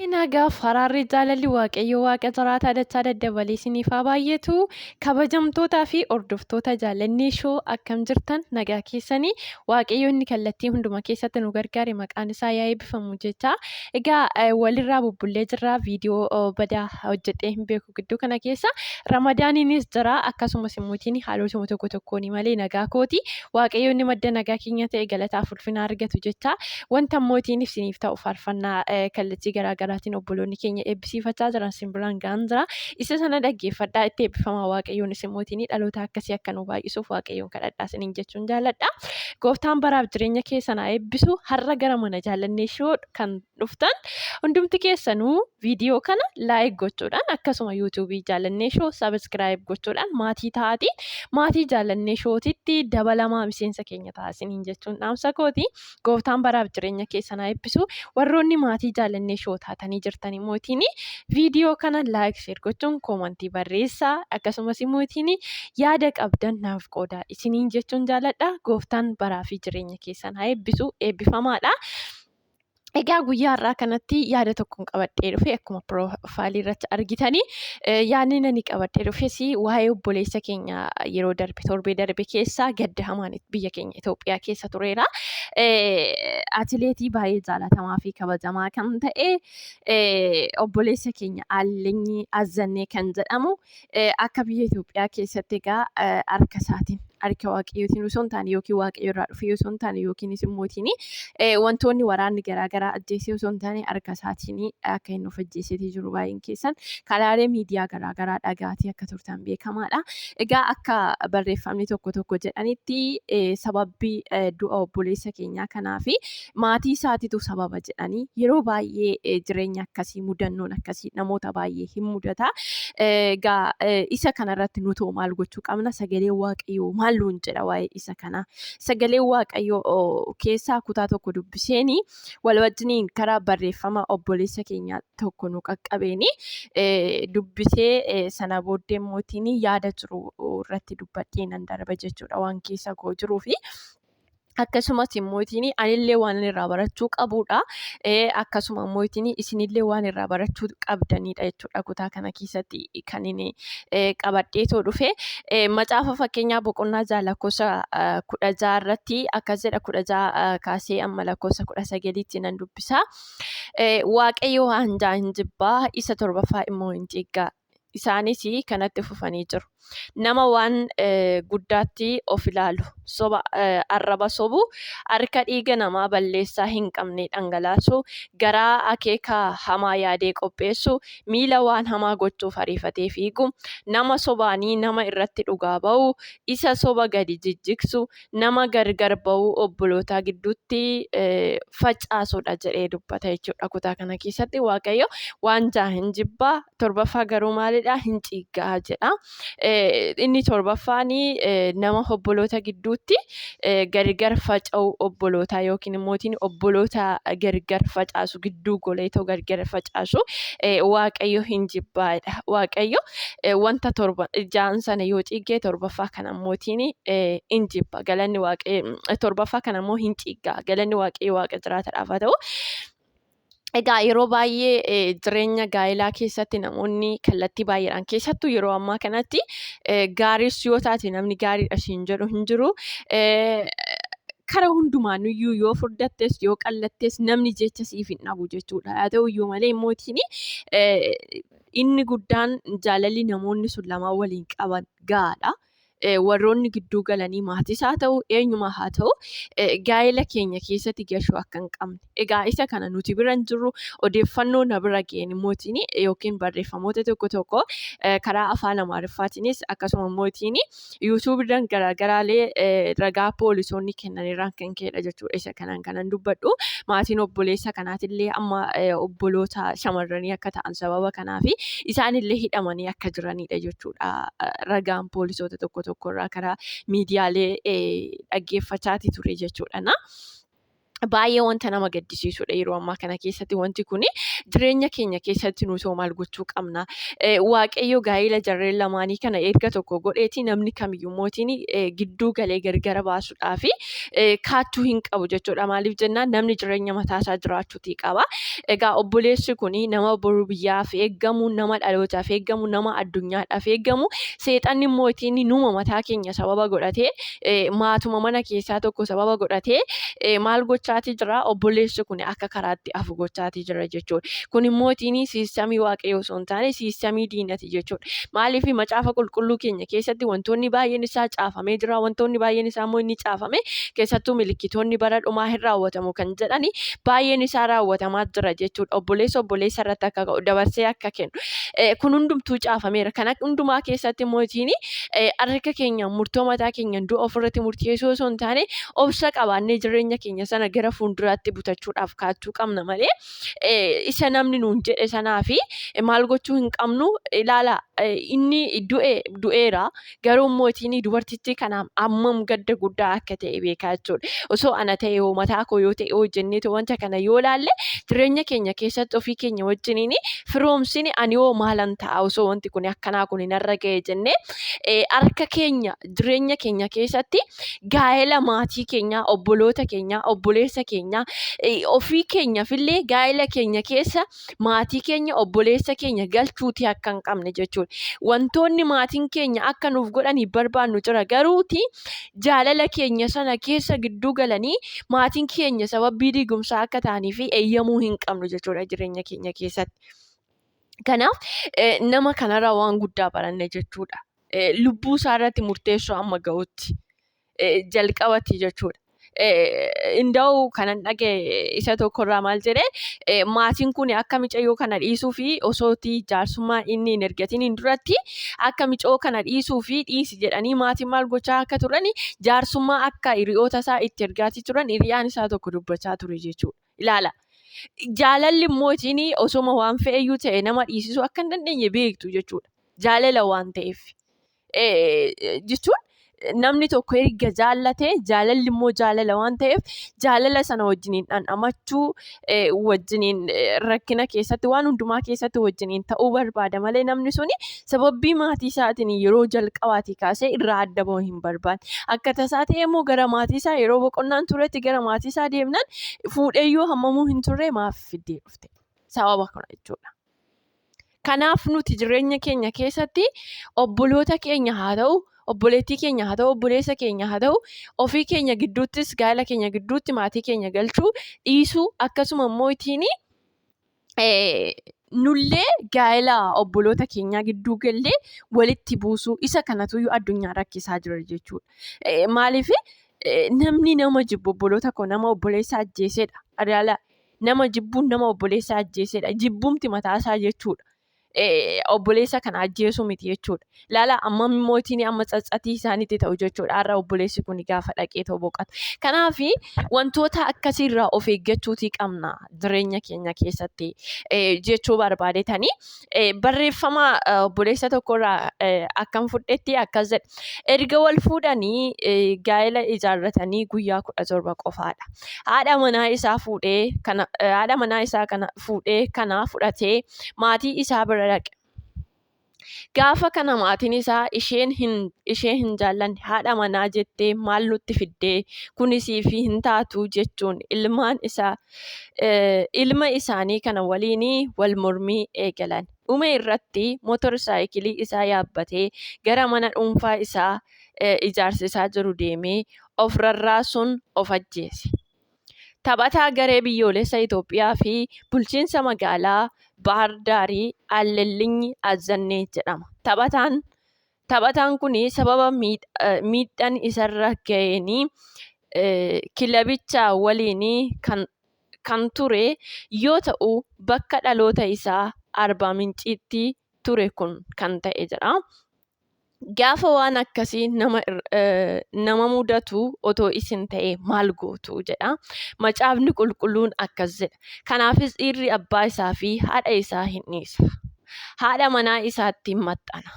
Nagaaf araarri jaalalli Waaqayyo Waaqa jiraataa dachaa daddabalee isiniif haa baay'atu. Kabajamtootaa fi hordoftoota Jaallannee Show akkam jirtan nagaa keessanii Waaqayyo inni kallattii hunduma keessatti nu gargaare maqaan isaa yaa eebbifamu jecha. Egaa walirraa bubbullee jirra viidiyoo badaa hojjedhee hin beeku gidduu kana keessa. Ramadaaniinis jira akkasumas immoo haalotuma tokko tokkoon malee nagaa kooti. Waaqayyo inni madda nagaa keenya ta'e galataaf ulfina argatu jecha. Wanta mootiin isiniif ta'u faarfannaa kallattii garaa garaatiin obboloonni keenya eebbisiifachaa jiran isin biraan ga'an jira. Isa sana dhaggeeffadhaa itti eebbifamaa Waaqayyoon isin mootiin dhaloota akkasii akka nu baay'isuuf Waaqayyoon kadhadhaa isiniin jechuun jaalladha. Gooftaan baraaf jireenya keessan haa eebbisu. Har'a gara mana Jaallannee Show kan dhuftan hundumti keessanuu viidiyoo kana like gochuudhaan akkasuma yuutuubii Jaallannee Show subscribe gochuudhaan maatii ta'aatiin maatii Jaallannee Showtitti dabalamaa miseensa keenya ta'a isiniin jechuun dhaamsa kooti. Gooftaan baraaf jireenya keessan haa eebbisu. Warroonni maatii Jaallannee Show taatanii jirtan immoo viidiyoo kana like share gochuun koomantii barreessaa akkasumas immoo yaada qabdan naaf qoodaa isiniin jechuun jaalladha. Gooftaan baraa fi jireenya keessan haa eebbisu. Eebbifamaadha. Egaa guyyaa har'aa kanatti yaada tokkoon qabadhee dhufe akkuma piroofaayilii irratti argitanii yaadni nani qabadhee dhufes waa'ee obboleessa keenya yeroo darbe torbee darbe keessa gadda hamaan biyya keenya Itoophiyaa keessa tureera. Atileetii baay'ee jaalatamaa fi kabajamaa kan ta'e obboleessa keenya Aallenyi Azzannee kan jedhamu akka biyya Itoophiyaa keessatti egaa harka isaatiin harka waaqayyootiin osoo hin taane yookiin waaqayyo irraa dhufee osoo hin taane yookiinis immootiin wantoonni waraanni garaagaraa ajjeesee osoo hin taane harka isaatiin akka inni of ajjeeseetii jiru baay'een keessan karaalee miidiyaa garaagaraa dhagaatii akka turtan beekamaadha. Egaa akka barreeffamni tokko tokko jedhanitti sababbi du'a obboleessa keenyaa kanaa fi maatii isaatiitu sababa jedhanii yeroo baay'ee jireenya akkasii mudannoon akkasii namoota baay'ee hin mudata. Egaa isa kanarratti nutoo maal gochuu qabna? Sagalee Waaqayyoo maal nuun jedha waa'ee isa kanaa? Sagalee Waaqayyoo keessaa kutaa tokko dubbiseeni wal wajjiniin karaa barreeffama obboleessa keenya tokko nu qaqqabeeni dubbisee sana booddee mootiin yaada jiru irratti dubbadhee nan darba jechuudha waan keessa koo jiruufi. Akkasumas immootiin anillee waan irraa barachuu qabudha. Akkasuma immootiin isinillee waan irraa barachuu qabdanidha jechuudha. Kutaa kana keessatti kan inni qabadheetoo dhufe. Macaafa fakkeenyaa boqonnaa 6 lakkoofsa 16 irratti akkas jedha 16 kaasee amma lakkoofsa 19tti nan dubbisa. Waaqayyo waan ja'a hin jibbaa isa torbaffaa immoo hin ciiggaa. Isaanis kanatti fufanii jiru. Nama waan guddaatti of ilaalu, soba arraba sobu, harka dhiiga namaa balleessaa hin qabne dhangalaasu, garaa akeeka hamaa yaadee qopheessu, miila waan hamaa gochuuf ariifatee fiigu, nama sobaanii nama irratti dhugaa ba'u, isa soba gadi jijjigsu, nama gargar ba'uu obbolootaa gidduutti facaasudha jedhee dubbata jechuudha. Kutaa kana keessatti Waaqayyo waan ja'a hin jibbaa, torbaffaa garuu maalidha hin ciigga'a jedha. Inni torbaffaan nama obboloota gidduutti gargar faca'u obbolootaa yookiin immoo obboloota gargar facaasu gidduu goleetoo gargar facaasu Waaqayyo hin jibbaadha. Waaqayyo wanta torba ja'an sana yoo ciiggee torbaffaa kana mootiin hin jibba. Galanni Waaqayyo torbaffaa kana immoo hin ciiggaa. Galanni Waaqayyo Waaqa jiraatadhaaf haa ta'u. Egaa yeroo baay'ee jireenya gaa'elaa keessatti namoonni kallattii baay'eedhaan keessattuu yeroo ammaa kanatti gaariis yoo taate namni gaariidha siin jedhu hin jiru. Kara hundumaanuyyuu yoo furdattes yoo qal'attes namni jecha siif hin dhabu jechuudha. Haa ta'u iyyuu malee mootiin inni guddaan jaalalli namoonni sun lamaan waliin qaban gahaadha. Warroonni gidduu galanii maatis haa ta'u eenyuma haa ta'u gaa'ela keenya keessatti gashuu akka hin qabne. Egaa isa kana nuti bira hin jirru odeeffannoo na bira ga'een mootiin yookiin barreeffamoota tokko tokko karaa afaan Amaariffaatiinis akkasuma mootiin yuutuubiidhaan garaagaraalee ragaa poolisoonni kennan irraan kan ka'edha jechuudha. Isa kanaan kanan dubbadhu. Maatiin obboleessa kanaatillee amma obboloota shamarranii akka ta'an sababa kanaafi isaanillee hidhamanii akka jiranidha jechuudha. Ragaan poolisoota tokko tokko irraa karaa miidiyaalee dhaggeeffachaati ture jechuudha. Baay'ee wanta nama gaddisiisudha yeroo ammaa kana keessatti wanti kuni jireenya keenya keessatti nuti hoo maal gochuu qabna? Waaqayyo gaa'ela jarreen lamaanii kana erga tokko godheeti namni kamiyyuu mootiin gidduu galee gargara baasuudhaaf kaattuu hin qabu jechuudha. Maaliif jennaan namni jireenya mataasaa jiraachuutii qaba. Egaa obboleessi kun nama boru biyyaaf eeggamu, nama dhalootaaf eeggamu, nama addunyaadhaaf eeggamu, seexanni mootiin numa mataa keenya sababa godhatee maatuma mana keessaa tokko sababa godhatee maal gochaatii jira obboleessi kun akka karaatti hafu gochaatii jira jechuudha. Kun immoo siistamii waaqayyoo osoo hin taane siistamii diinati jechuudha. Maaliif macaafa qulqulluu keenya keessatti wantoonni baay'een isaa caafamee jira. Wantoonni baay'een isaa immoo inni caafame keessattuu milikkitoonni bara dhumaa hin raawwatamu kan jedhani baay'een isaa raawwatamaa jira jechuudha. Obboleessa obboleessa irratti akka ka'u dabarsee akka kennu. Kun hundumtuu caafameera. Kana hundumaa keessatti immoo harka keenya murtoo mataa keenyaan du'a ofirratti murteessuu osoo hin taane obsa qabaannee jireenya keenya sana gara fuulduraatti butachuudhaaf kaachuu qabna malee isa namni nuun jedhe sanaa fi maal gochuu hin qabnu ilaala inni du'e du'eera garuu mootiin dubartittii kanaaf hammam gadda guddaa akka ta'e beekaa jechuudha. Osoo ana ta'e hoo mataa koo yoo ta'e hoo jenneetu wanta kana yoo laalle jireenya keenya keessatti ofii keenya wajjiniin firoomsini ani hoo maalan ta'a osoo wanti kun akkanaa kun narra ga'e jennee harka keenya jireenya keenya keessatti gaa'ela maatii keenyaa, obboloota keenyaa, obboleessa keenyaa, ofii keenyaafillee gaa'ela keenya keessa maatii keenya, obboleessa keenya galchuutii akka hin qabne jechuudha. Wantoonni maatiin keenya akka nuuf godhanii barbaannu jira garuuti jaalala keenya sana keessa gidduu galanii maatiin keenya sababii diigumsaa akka ta'anii fi eeyyamuu hin qabnu jechuudha jireenya keenya keessatti. Kanaaf nama kanarraa waan guddaa baranne jechuudha. Lubbuu isaa irratti murteessuu hamma ga'utti jalqabatti jechuudha. Inda'u kanan dhaga'e isa tokkorraa maal jedhee maatiin kun akka micayyoo kana dhiisuu fi osooti jaarsummaa inni hin ergatiniin duratti akka micoo kana dhiisuu fi dhiisi jedhanii maatiin maal gochaa akka turan jaarsummaa akka hiriyoota isaa itti ergaatii turan hiriyaan isaa tokko dubbachaa ture jechuudha. Ilaala. Jaalalli immoo osoma waan fe'eyyuu ta'e nama dhiisisuu akka hin dandeenye beektu jechuudha. Jaalala waan ta'eef. Jechuun namni tokko erga jaallate jaalalli immoo jaalala waan ta'eef jaalala sana wajjiniin dhandhamachuu wajjiniin rakkina keessatti waan hundumaa keessatti wajjiniin ta'uu barbaada malee namni suni sababii maatii isaatiin yeroo jalqabaatii kaasee irraa adda ba'uu hin barbaanne. Akka tasaa ta'e immoo gara maatii isaa yeroo boqonnaan turetti gara maatii isaa deemnaan fuudheeyyuu hammamuu hin turre maaf fiddee dhufte. Sababa kana jechuudha. Kanaaf nuti jireenya keenya keessatti obboloota keenya haa ta'u, obboleettii keenya haa ta'u, obboleessa keenya haa ta'u, ofii keenya gidduuttis gaa'ela keenya gidduutti maatii keenya galchuu dhiisuu akkasuma immoo ittiin nullee gaa'ela obboloota keenyaa gidduu gallee walitti buusuu isa kanatuyyuu addunyaa rakkisaa jira jechuudha. Maaliif namni nama jibbu obboloota koo nama obboleessa ajjeesedha. Adaala nama jibbuun nama obboleessa ajjeesedha. Jibbumti mataasaa jechuudha. Obboleessa kana ajjeesuu miti jechuudha. Ilaala amma mootiin amma tsatsatii isaaniitti ta'u jechuudha. Har'a obboleessi kun gaafa dhaqee ta'u boqotu. Kanaaf wantoota akkasiirraa of eeggachuutii qabna jireenya keenya keessatti jechuu barbaadetanii barreeffama obboleessa tokkorraa akkam fudhetti akkas jedha. Erga wal fuudhanii gaa'ela ijaarratanii guyyaa 17 qofaadha. Haadha manaa isaa fuudhee kana haadha manaa isaa kana fuudhee kana fudhatee maatii isaa bira dhaqe. Gaafa kana maatiin isaa isheen hin ishee hin jaallanne haadha manaa jettee maal nutti fiddee kuni siif hin taatu jechuun ilmaan isaa ilma isaanii kana waliin wal mormii eegalan. Dhuma irratti motor saayikilii isaa yaabbatee gara mana dhuunfaa isaa ijaarsisaa jiru deemee of rarraasuun of ajjeese. Taphataa garee biyyoolessa Itoophiyaa fi bulchiinsa magaalaa Baahir Daarii Allellinyi Azzannee jedhama. Taphataan taphataan kun sababa miidhaan isarra ga'een kilabicha waliin kan ture yoo ta'u bakka dhaloota isaa Arbaa Minciitti ture kun kan ta'e jedha. Gaafa waan akkasii nama mudatu otoo isin ta'ee maal gootu jedha. Macaafni qulqulluun akkas jedha. Kanaafis dhiirri abbaa isaa fi haadha isaa hin dhiisa. Haadha manaa isaatti maxxana.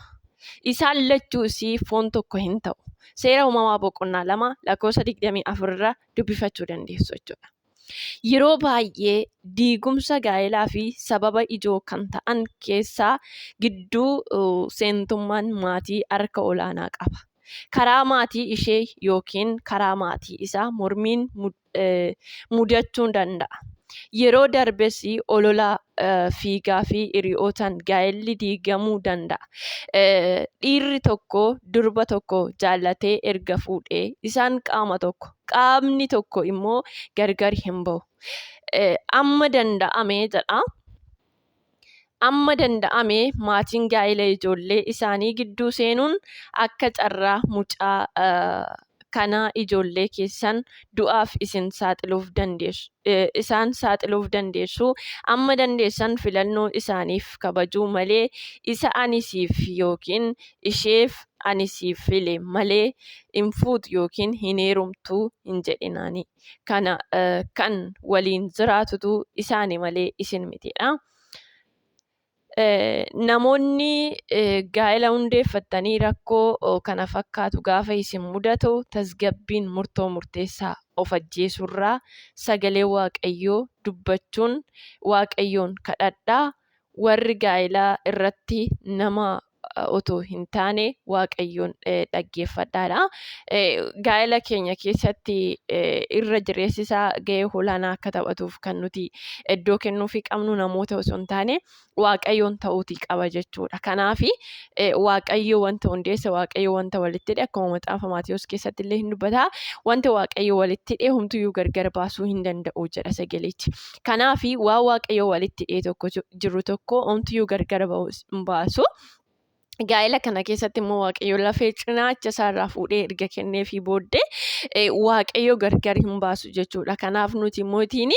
Isaan lachuus foon tokko hin ta'u. Seera uumamaa boqonnaa 2 lakkoofsa 24 irra dubbifachuu dandeessu jechuudha. Yeroo baay'ee diigumsa gaa'elaa fi sababa ijoo kan ta'an keessaa gidduu seentummaan maatii harka olaanaa qaba. Karaa maatii ishee yookiin karaa maatii isaa mormiin mudachuu danda'a. Yeroo darbes olola fiigaa fi hiriyootaan gaa'elli diigamuu danda'a. Dhiirri tokko durba tokko jaallatee erga fuudhee isaan qaama tokko, qaamni tokko immoo gargar hin ba'u. Amma danda'ame jedha. Amma danda'ame maatiin gaa'ela ijoollee isaanii gidduu seenuun akka carraa mucaa kanaa ijoollee keessan du'aaf isin saaxiluuf dandeessu. Isaan saaxiluuf dandeessu. Amma dandeessan filannoo isaaniif kabajuu malee isa ani siif yookiin isheef ani siif file malee hin fuutu yookiin hin heerumtu hin jedhinaani. Kana kan waliin jiraatutu isaani malee isin mitidha. Namoonni gaa'ela hundeeffattanii rakkoo kana fakkaatu gaafa isin mudatu tasgabbiin murtoo murteessaa of ajjeesurraa sagalee Waaqayyoo dubbachuun Waaqayyoon kadhadhaa. Warri gaa'elaa irratti nama otoo hin taane Waaqayyoon dhaggeeffadhaadha. Gaa'ela keenya keessatti irra jireessi isaa ga'ee olaanaa akka taphatuuf kan nuti iddoo kennuufii qabnu namoota osoo hin taane Waaqayyoon ta'uutii qaba jechuudha. Kanaaf Waaqayyo wanta hundeesse, Waaqayyo wanta walitti hidhe akkuma macaafa Maatewos keessatti illee hin dubbata. Wanta Waaqayyo walitti hidhe homtuyyuu gargar baasuu hin danda'u jedha sagalichi. Kanaaf waan Waaqayyo walitti hidhee tokko jiru tokko homtuyyuu gargar hin baasu. Gaa'ela kana keessatti immoo Waaqayyo lafee cinaacha isaarraa fuudhee erga kenneefii booddee Waaqayyo gargar hin baasu jechuudha. Kanaaf nuti mootiin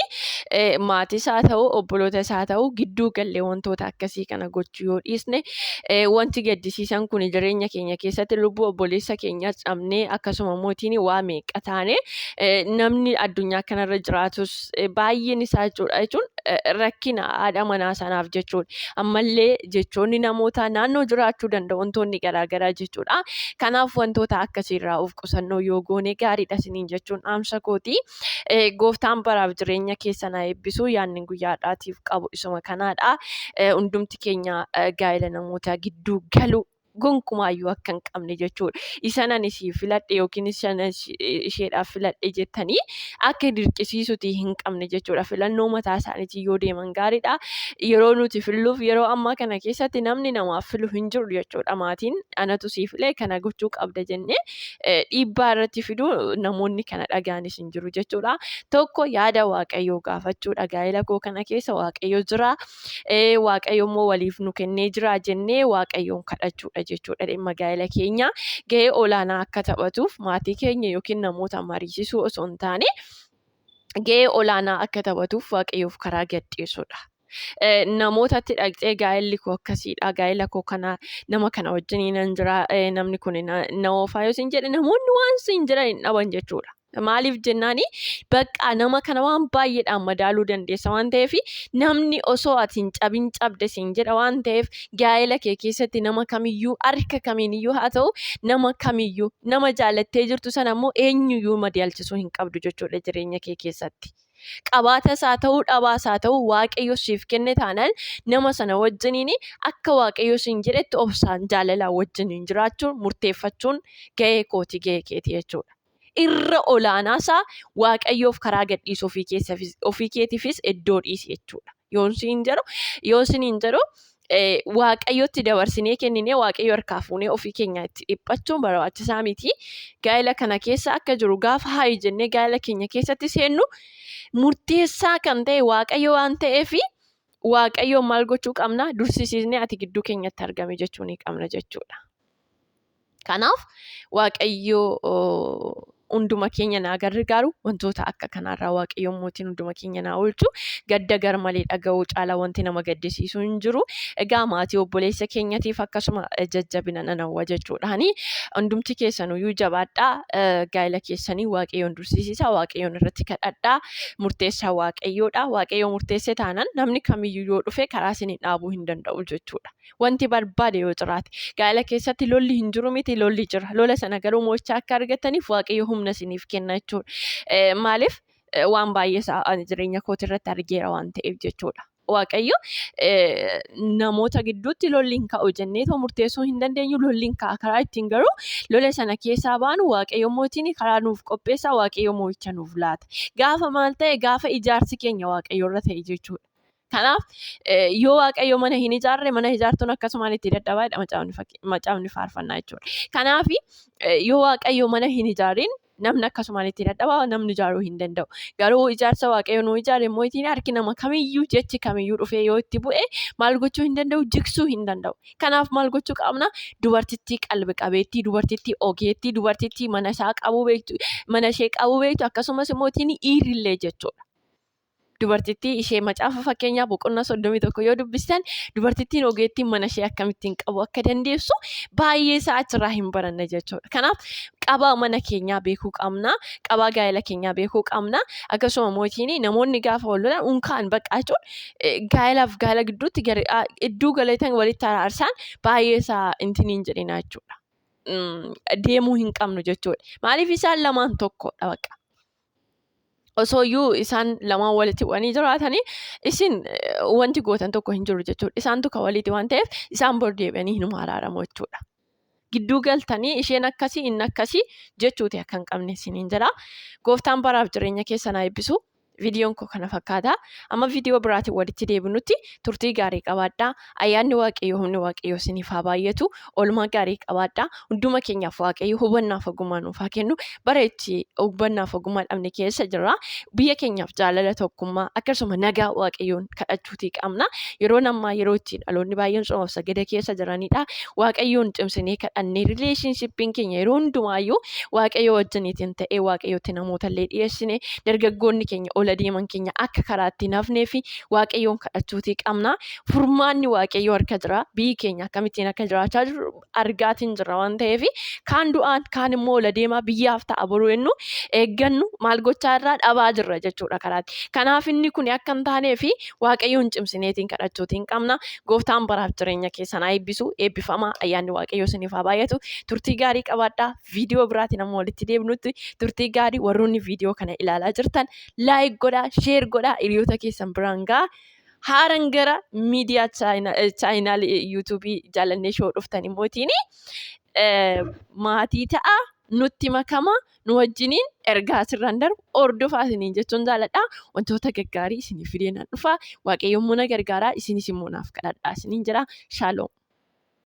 maatii isaa ta'u obboloota isaa ta'u gidduu gallee wantoota akkasii kana gochuu yoo dhiisne wanti gaddisiisan kun jireenya keenya keessatti lubbuu obboleessa keenyaa cabnee akkasuma mootiin waa meeqa taane namni addunyaa kanarra jiraatus baay'een isaa jechuudha jechuun rakkina haadha manaa sanaaf jechuudha. Ammallee jechoonni namootaa naannoo jiraachuu danda'u wantoonni garaagaraa jechuudha. Kanaaf wantoota akkasiirraa of qusannoo yoo goone gaariidha isiniin jechuun dhaamsa kooti. Gooftaan baraaf jireenya keessan haa eebbisu. Yaadni guyyaa har'aatiif qabu isuma kanaadha. Hundumti keenya gaa'ela namootaa gidduu galuu gonkumaayyuu akka hin qabne jechuudha. Isan ani siif filadhe yookiin isan isheedhaaf filadhe jettanii akka dirqisiisuutii hin qabne jechuudha. Filannoo mataa isaaniitiin yoo deeman gaariidha. Yeroo nuti filluuf yeroo ammaa kana keessatti namni namaaf filu hin jiru jechuudha. Maatiin anatu siif filee kana gochuu qabda jennee dhiibbaa irratti fiduu namoonni kana dhaga'anis hin jiru jechuudha. Tokko yaada Waaqayyoo gaafachuudha. Gaa'ela koo kana keessa Waaqayyo jira. Waaqayyo immoo waliif nu kennee jira jennee Waaqayyoon kadhachuudha jechuudha. Dhimma gaa'ela keenya ga'ee olaanaa akka taphatuuf maatii keenya yookiin namoota mariisisuu osoo hin taane ga'ee olaanaa akka taphatuuf Waaqayyoof karaa gadhiisuudha. Namootatti dhaqxee gaa'elli koo akkasiidha, gaa'ela koo kana nama kana wajjin nan jira, namni kun na oofaa yoo siin jedhe namoonni waan siin jedhan hin dhaban jechuudha. Maaliif jennaani bakka nama kana waan baay'eedhaan madaaluu dandeessa waan ta'eef namni osoo ati hin cabin cabde siin jedha waan ta'eef gaa'ela kee keessatti nama kamiyyuu harka kamiiniyyuu haa ta'u nama kamiyyuu nama jaalattee jirtu sana immoo eenyuyyuu madaalchisuu hin qabdu jechuudha jireenya kee keessatti. Qabaatas haa ta'u dhabaas haa ta'u Waaqayyo siif kenne taanaan nama sana wajjiniin akka Waaqayyo siin jedhetti obsaan jaalalaan wajjiniin jiraachuun murteeffachuun ga'ee kooti ga'ee keeti jechuudha. Irra olaanaa isaa Waaqayyoof karaa gadhiisu ofii keetiifis iddoo dhiisi jechuudha. Yoon siin jedhu yoo isiniin jedhu Waaqayyotti dabarsinee kenninee Waaqayyo harkaa fuunee ofii keenya itti dhiphachuun barbaachisaa miti. Gaa'ela kana keessa akka jiru gaafa haayi jennee gaa'ela keenya keessatti seennu murteessaa kan ta'e Waaqayyo waan ta'eef Waaqayyoon maal gochuu qabna? Dursisiisnee ati gidduu keenyatti argami jechuu ni qabna jechuudha. Kanaaf Waaqayyo hunduma keenya naa gargaaru wantoota akka kanaarraa Waaqayyo mootiin hunduma keenya naa oolchu gadda gar malee dhaga'uu caala wanti nama gaddisiisu hin jiru. Egaa maatii obboleessa keenyatiif akkasuma jajjabina nan hawwa jechuudhaani hundumti keessanuyyuu jabaadhaa gaa'ela keessanii Waaqayyoon dursisiisa Waaqayyoon irratti kadhadhaa murteessaa Waaqayyoodha. Waaqayyo murteesse taanaan namni kamiyyuu yoo dhufe karaa isin dhaabuu hin danda'u jechuudha. Wanti barbaade yoo jiraate. Gaa'ela keessatti lolli hin jiru miti lolli jira. Lola sana garuu mo'ichaa akka argataniif Waaqayyo humna isiniif kenna jechuudha. Maaliif? Waan baay'ee isaa ani jireenya kootii irratti argeera waan ta'eef jechuudha. Waaqayyo namoota gidduutti lolli hin ka'u jenneetoo murteessuu hin dandeenyu. Lolli hin ka'a. Karaa ittiin garuu lola sana keessaa baanu Waaqayyo mootiin karaa nuuf qopheessa, Waaqayyo moo'icha nuuf laata. Gaafa maal ta'e? Gaafa ijaarsi keenya Waaqayyo irra ta'e jechuudha. Kanaaf yoo Waaqayyo mana hin ijaarre, mana ijaartuun akkasumaan itti dadhabaa jedha macaafni faarfannaa jechuudha. Kanaaf yoo Waaqayyo mana hin ijaarin, namni akkasumaan itti dadhabaa, namni ijaaruu hin danda'u. Garuu ijaarsa Waaqayyo nuu ijaare immoo ittiin harki nama kamiyyuu, jechi kamiyyuu dhufee yoo itti bu'e, maal gochuu hin danda'u? Jigsuu hin danda'u. Kanaaf maal gochuu qabna? Dubartittii qalbi qabeettii, dubartittii ogeettii, dubartittii mana isaa qabuu beektu, mana ishee qabuu beektu, akkasumas immoo ittiin dhiirrillee jechuudha. Dubartittii ishee macaafa fakkeenyaa boqonnaa 31 yoo dubbistan, dubartittiin ogeettiin mana ishee akkamittiin qabu akka dandeessu baay'ee isaa achirraa hin baranne jechuudha. Kanaaf qabaa mana keenyaa beekuu qabna. Qabaa gaa'ela keenyaa beekuu qabna. Akkasuma mootiin namoonni gaafa wal lolan unkaan bakka jechuun gaa'elaaf gaa'ela gidduutti iddoo galeetan walitti araarsaan baay'ee isaa intiniin jedhina jechuudha. Deemuu hin qabnu jechuudha. Maaliif? Isaan lamaan tokkodha bakka. Osoo iyyuu isaan lamaan walitti bu'anii jiraatanii, isin wanti gootan tokko hin jiru jechuudha. Isaantu kan waliiti waan ta'eef, isaan bor deebi'anii hinuma araaramu jechuudha. Gidduu galtanii isheen akkasii, inni akkasii jechuuti akka hin qabne isiniin jedha. Gooftaan baraaf jireenya keessan haa eebbisu. Viidiyoon koo kana fakkaata. Amma viidiyoo biraatiin walitti deebinutti turtii gaarii qabaadhaa. Ayyaanni Waaqayyoo, humni Waaqayyoo isiniif haa baay'atu. Oolmaa gaarii qabaadhaa. Hunduma keenyaaf Waaqayyo hubannaaf ogummaa nuuf haa kennu. Bara itti hubannaaf ogummaa dhabne keessa jirra. Biyya keenyaaf jaalala, tokkummaa, akkasuma nagaa Waaqayyoon kadhachuutii qabna. Yeroon ammaa yeroo itti dhaloonni baay'een tsoomaaf sagada keessa jiranidha. Waaqayyoon cimsinee kadhannee, relationshipiin keenya yeroo hundumaayyuu Waaqayyo wajjiniitiin ta'ee, Waaqayyotti namoota illee dhiyeessine, dargaggoonni keenya, ola deeman keenya akka karaatti hin hafnee fi Waaqayyoon kadhachuutii qabna. Furmaanni Waaqayyoo harka jira. Biyyi keenya akkamittiin akka jiraachaa jiru argaatiin jirra waan ta'eef, kaan du'aan, kaan immoo ola deemaa biyyaaf ta'a boruu jennu eeggannu maal gochaa irraa dhabaa jirra jechuudha karaatti. Kanaaf inni kun akka hin taanee fi Waaqayyoon cimsineetiin kadhachuutiin qabna. Gooftaan baraaf jireenya keessan haa eebbisu. Eebbifamaa, ayyaanni Waaqayyoo isiniif haa baay'atu. Turtii gaarii qabaadhaa. Viidiyoo biraatiin amma walitti deebinutti turtii gaarii. Warroonni viidiyoo kana ilaalaa jirtan like godhaa, share godhaa, hiriyoota keessan biraan gahaa. Haaran gara miidiyaa channel YouTubeii Jaalannee Show dhuftan immootiin maatii ta'a, nutti makama, nu wajjiniin ergaa asirraan darbu hordofaa isiniin jechuun jaaladha. Wantoota gaggaarii isinii fidee nan dhufa. Waaqayyo immoo na gargaaraa, isinis immoo naaf kadhadhaa isiniin jedha. Shaaloom.